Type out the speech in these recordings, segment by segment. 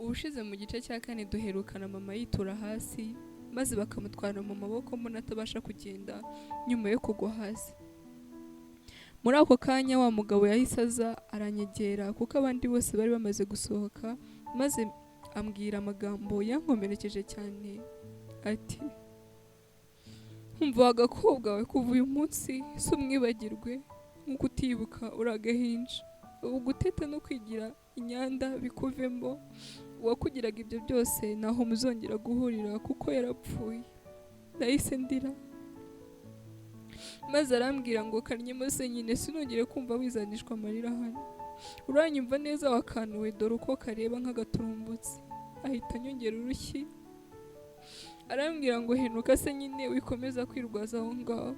Ubushize mu gice cya kane duherukana mama yitura hasi, maze bakamutwara mu maboko mbona atabasha kugenda nyuma yo kugwa hasi. Muri ako kanya wa mugabo yahise aza aranyegera kuko abandi bose bari bamaze gusohoka, maze ambwira amagambo yankomerekeje cyane ati: "Umva wa gakobwa we, kuva uyu munsi si umwibagirwe nk'uko utibuka uri agahinja. Ubu guteta no kwigira inyanda bikuvemo, uwakugiraga ibyo byose ntaho muzongera guhurira kuko yarapfuye." Nahise ndira, maze arambwira ngo kanyemo se nyine sinongere kumva wizanishwa amarira hano. Uranyumva neza wakanuwe, dore uko kareba nk'agaturumbutsi. Ahita anyongera urushyi arambwira ngo henuka se nyine wikomeza kwirwaza aho ngaho.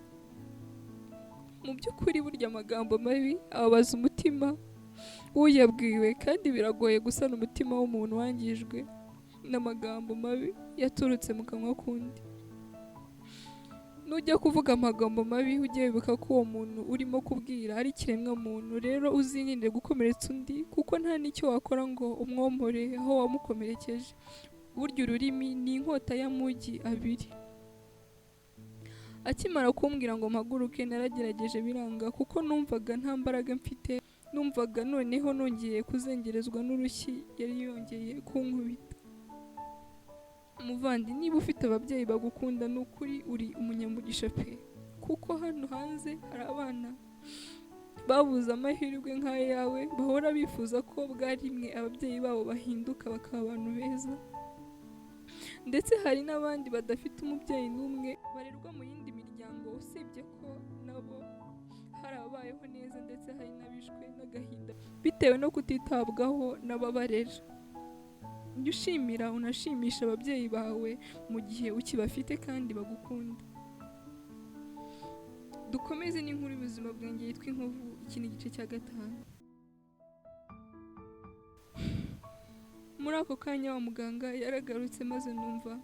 Mu by'ukuri burya amagambo mabi ababaza umutima w'uyabwiwe, kandi biragoye gusana umutima w'umuntu wangijwe n'amagambo mabi yaturutse mu kanwa k'undi. Nujya kuvuga amagambo mabi ujye wibuka ko uwo muntu urimo kubwira ari ikiremwamuntu, rero uzirinde gukomeretsa undi kuko nta n'icyo wakora ngo umwomore aho wamukomerekeje. Burya ururimi ni inkota y'amugi abiri. Akimara kumbwira ngo mpaguruke naragerageje biranga kuko numvaga nta mbaraga mfite, numvaga noneho nongeye kuzengerezwa n'urushyi yari yongeye kunkubita. Muvandi, niba ufite ababyeyi bagukunda ni ukuri uri umunyamugisha pe, kuko hano hanze hari abana babuze amahirwe nk'ayawe, bahora bifuza ko bwa rimwe ababyeyi babo bahinduka bakaba abantu beza. Ndetse hari n'abandi badafite umubyeyi n'umwe barerwa mu yindi miryango, usibye ko nabo hari ababayeho neza ndetse hari n'abishwe n'agahinda bitewe no kutitabwaho n'ababarera. Jya ushimira unashimisha ababyeyi bawe mu gihe ukibafite kandi bagukunda. Dukomeze n'inkuru y'ubuzima bwanjye yitwa Inkovu, iki ni igice cya gatanu. Muri ako kanya wa muganga yaragarutse maze numva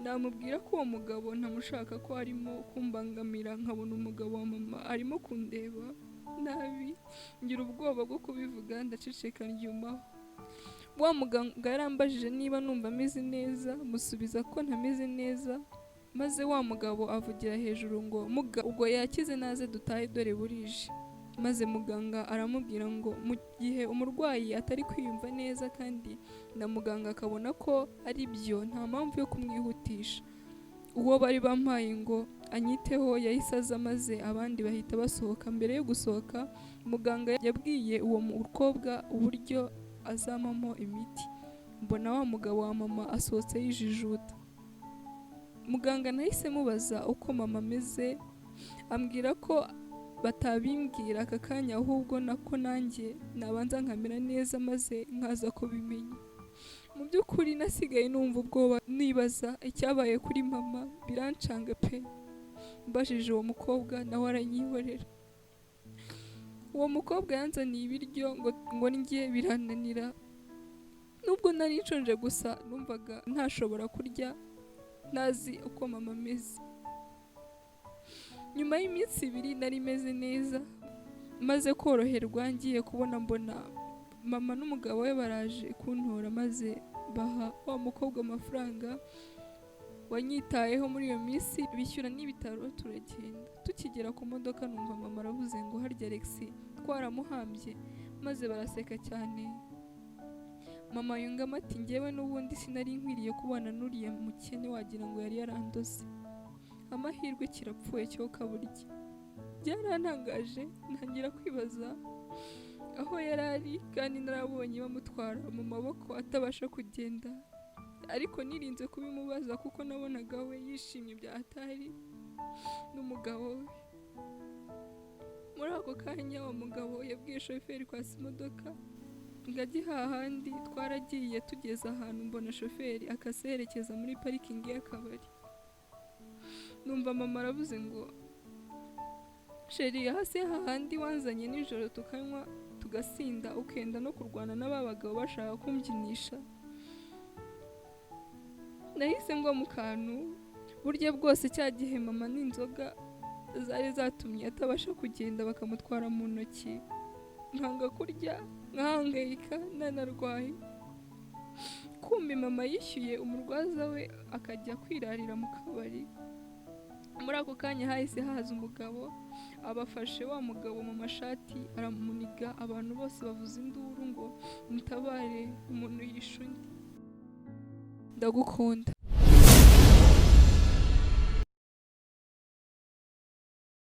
namubwira ko uwo mugabo ntamushaka, ko arimo kumbangamira, nkabona umugabo wa mama arimo kundeba nabi, ngira ubwoba bwo kubivuga ndaceceka ndyumaho. Wa muganga yarambajije niba numva ameze neza, musubiza ko ntameze neza, maze wa mugabo avugira hejuru ngo muga ubwo yakize naze dutahe dore burije. Maze muganga aramubwira ngo mu gihe umurwayi atari kwiyumva neza kandi na muganga akabona ko ari byo, nta mpamvu yo kumwihutisha. Uwo bari bampaye ngo anyiteho yahise aza, maze abandi bahita basohoka. Mbere yo gusohoka muganga yabwiye uwo mukobwa uburyo azamamo imiti. Mbona wa mugabo wa mama asohotse yijijuta. Muganga nahise mubaza uko mama ameze, ambwira ko batabimbwira aka kanya ahubwo nako nanjye nabanza nkamera neza maze nkaza kubimenya. Mu by'ukuri nasigaye numva ubwoba nibaza icyabaye kuri mama, birancanga pe. Mbajije uwo mukobwa nawe aranyihorera. Uwo mukobwa yanzaniye ibiryo ngo ndye birananira, nubwo nari nshonje gusa numvaga ntashobora kurya ntazi uko mama ameze. Nyuma y'iminsi ibiri nari meze neza, maze koroherwa ngiye kubona mbona mama n'umugabo we baraje kuntora, maze baha wa mukobwa amafaranga wanyitayeho muri iyo minsi, bishyura n'ibitaro turagenda. Tukigera ku modoka numva mama aravuze ngo harya Alex twaramuhambye, maze baraseka cyane. Mama yungamo ati njyewe n'ubundi sinari nkwiriye kubana n'uriya mukene wagira ngo yari yarandoze. Amahirwe kirapfuye cyo kaburya. Byarantangaje ntangira kwibaza aho yari ari kandi narabonye bamutwara mu maboko atabasha kugenda, ariko nirinze kubimubaza kuko nabonaga we yishimye bya atari n'umugabo we. Muri ako kanya wa mugabo yabwiye shoferi kwasa imodoka ngo ajye hahandi. Twaragiye tugeze ahantu mbona shoferi akase yerekeza muri parikingi y'akabari. Numva mama aravuze ngo sheri hasi hahandi wanzanye nijoro tukanywa tugasinda ukenda no kurwana n'aba bagabo bashaka kumbyinisha. Nahise ngwa mu kantu, burya bwose cya gihe mama n'inzoga zari zatumye atabasha kugenda bakamutwara mu ntoki, nkanga kurya nkahangayika nanarwaye. Kumbi mama yishyuye umurwaza we akajya kwirarira mu kabari. Muri ako kanya hahise haza umugabo, abafashe wa mugabo mu mashati aramuniga, abantu bose bavuza induru ngo mutabare, umuntu yishe undi. Ndagukunda.